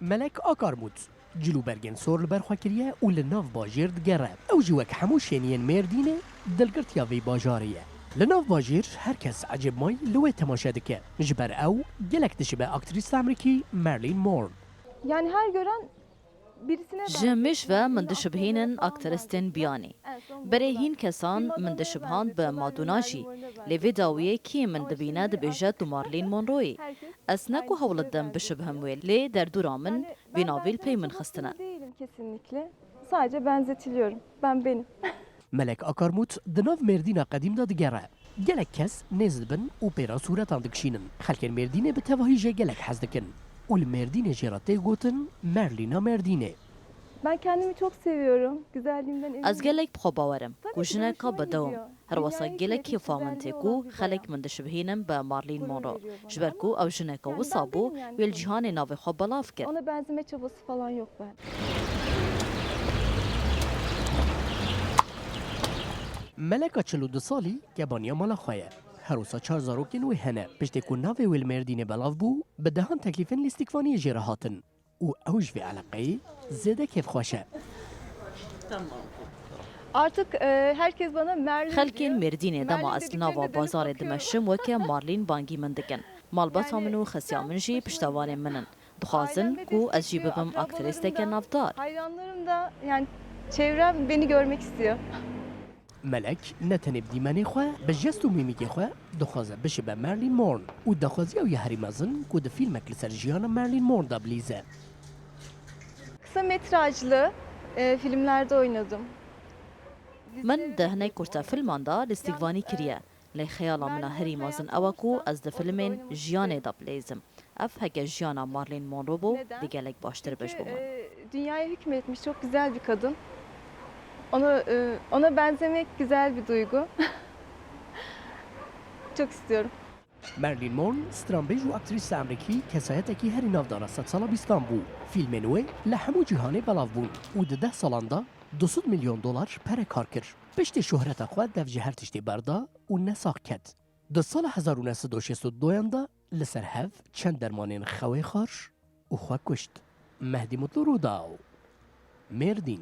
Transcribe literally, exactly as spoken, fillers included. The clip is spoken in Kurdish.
Melek Akarmut cil û bergên sor li ber xwe kiriye û li nav bajêr digere. Ew jî wek hemû şêniyên Mêrdînê dilgirtiya vê bajarê ye. Li nav bajêr her kes ecêb may li wê temaşe dike. Ji ber ew gelek dişibe aktrîsa Amerîkî Marilyn Monroe. Yani her gören birisine Ji mêj ve min dişibihînin aktrîstên biyanî. Berê hîn kesan min dişibihand bi Madonna jî. Lê vê dawiyê kî min dibîne dibêje tu Marilyn Monroe yî. Ez ne ku hewl didim bişibihim wê, lê derdora min vê navî li pey min xistine. Değilim kesinlikle. Sadece benzetiliyorum. Ben benim. Melek Akarmut di nav Mêrdîna qedîm de digere. Gelek kes nêz dibin û pê re sûretan dikişînin. Xelkên Mêrdînê bi tevahî jê gelek hez dikin û li Mêrdînê jê re tê gotin Merlîna Mêrdînê. Ben kendimi çok seviyorum. Güzelliğimden eminim. Ez gelek bi xwe bawer im ku jineka bidewim. Her wesa gelek kêfa min tê ku xelk min dişibihînin bi Marilyn Monroe. Ji ber ku ew jineka wisa bû, wê li cîhanê navê xwe belav kir. Ona benzeme çabası falan yok ben. Meleka çil û du salî kebaniya mala xwe ye. Her wisa çar zarokên wê hene. Piştê ku navê wê li Mêrdînê belav bû, bi dehan teklîfên lîstikvaniyê jê re hatin. Û ew ji vê eleqeyê zêde kêfxweş e. Artık e, herkes bana Merlin Xelkên Mêrdînê dema ez li nava bazarê dimeşim weke Marlîn bangî min dikin. Malbata min û xesiya min jî piştevanê min in. Dixwazin ku ez jî bibim aktrîsteke navdar. Hayranlarım da yani çevrem beni görmek istiyor. Melek ne tenê bi dîmenê xwe, bi jest û mîmîkê xwe dixwaze bişibe Marilyn Monroe û daxwaziya wî ya herî mezin ku di fîlmek li ser jiyana Marilyn Monroe de bilîze. Kısa metrajlı e, filmlerde oynadım. Min di hinek kurtefilman de lîstikvanî kiriye, lê xeyala min a herî mezin ew e ku ez di filmên jiyanê de bilêzim. Ev heke jiyana Marilyn Monroe bû, dê gelek baştir bêj bo min. E, dünyaya hükmetmiş çok güzel bir kadın. Ona e, ona benzemek güzel bir duygu. Çok istiyorum. Marilyn Monroe, stranbêj û aktrîsa Amerîkî, kesayetekî herî navdar a sedsala bîstan bû. Fîlmên wê li hemû cîhanê belav bûn û di deh salan de du sed milyon dolar pere kar kir. Piştî şohreta xwe dev ji her tiştê berda û nesax ket. Di sala hezar û neh sed û şêst û duyan de li ser hev çend dermanên xewê xwar û xwe kuşt. Mehdî Mutlu Rûdaw, Mêrdîn.